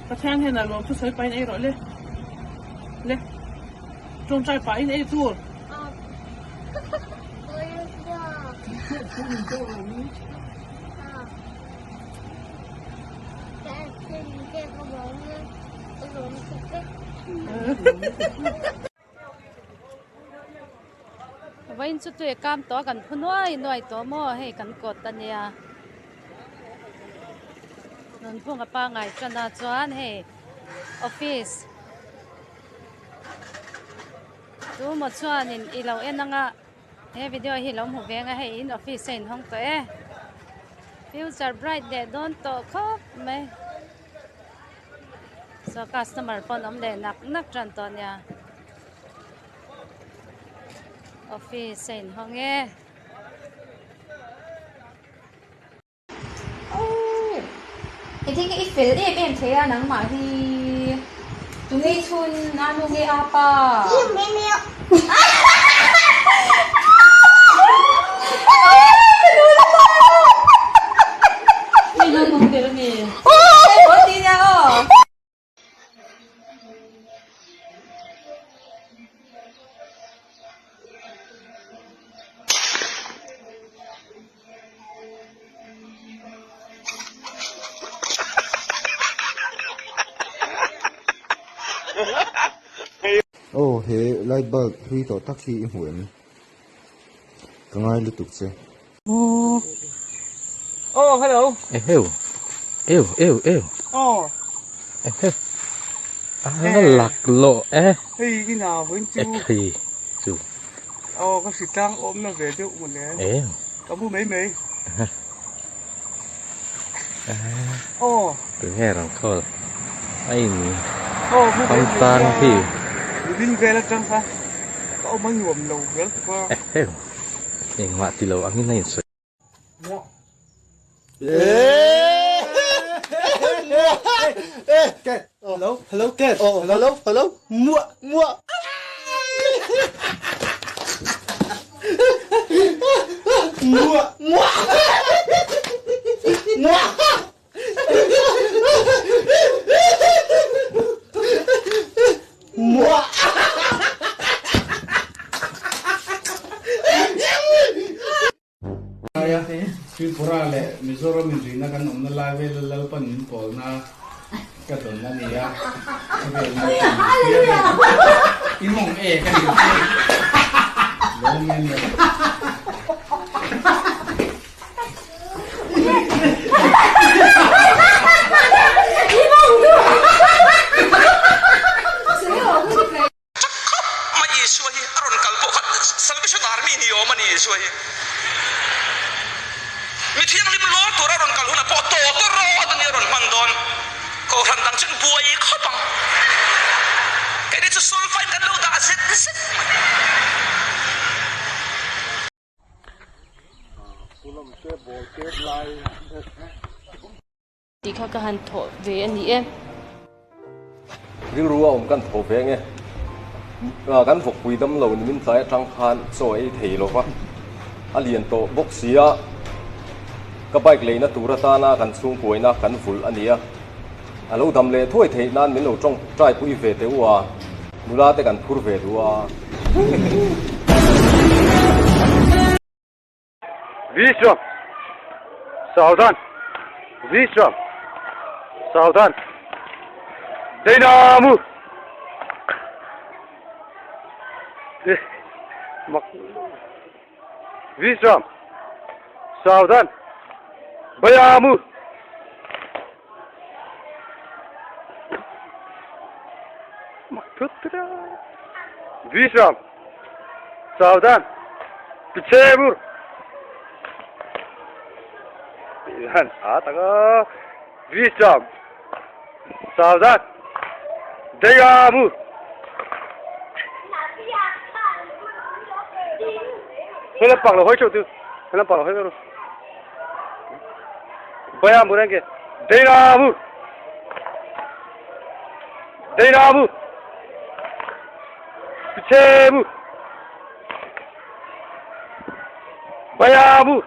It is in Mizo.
Pathian hian a lawm thusawi pahin ei rawh le. Le. Tawngtai pahin ei tur. Vawiin chu tui a kam tawh a kan phu nuai nuai tawh maw hei kan kawt a nia nunphung a pangai tan a chuan hei office tu maw chuanin i lo en ang a he video hi lo hmu ve ang a hei in office a inhawng tawh e future bright leh dawn tawh khawp mai. Saw customer pawh an awm leh nak nak tan tawh nia office a inhawng e. Aww engtin nge i fel em em thei a nangmah hi tunge chhun a nu nge a pa. Aw he light bulb hlui tawh tak hi i hmu em? Ka ngai lutuk che. Oh hello. Eheu. Eu eu eu. Oh. Eheu. A lak lawh e. Hei ina vawiin chu. Ekhei chu. Aw ka hri tlang awmna ve deuh mawle. Eu. Ka mu mai mai. Aw. Tunge rawn call a in Aw mu mai mai tang hi. Nimin vel atang kha ka awm a nuam lo vel tuk a. Eheu. Engmah ti lo angin a insawi. Hello, hello, Ken. Oh, hello, hello. Mua, mua. Mua, mua. Mua. Mua. Tripura leh Mizoram inrihna kan awmna lai vela Lalpan min pawlna ka dawn a ni a, khawvel naupang hriat a ni. I mawng e ka ni che. Lawm e nia. Chak khawp mai Isua hi a rawn kal pawh kha Salvation Army ni awm a ni Isua hi. Mi thianghlim lawr tur a rawn kal hunah pawh tawta rawt a ni a rawn hman dawn. Kohhran dang chuan buai khawp ang. Keini chu solfain kan lo dah zet zet mai. Tih kha ka han thawh ve a ni e. Rilru a awm kan tho ve nge. Kan vawkpui dam lo ni min tlai atang khan chaw ei thei lo va, a lian tawh bawk si a, ka bike leina tur atana kan chhungkuaina kan vulh a ni a, a lo dam leh thuai theih nan min lo tawngtai pui ve teh u a, nula te kan phur ve duh a. Vishram Savdhan Vishram Savdhan Deinamu Vishram Savdhan Bayamu Vishram Savdhan Pichhemur A taka Vishram Savdhan Dayamu Hei lampang lo hawi theuh tu hei lampang lo hawi theuh tu Bayamu reng ke Dayamu Deiramu Pichhemu Bayamu.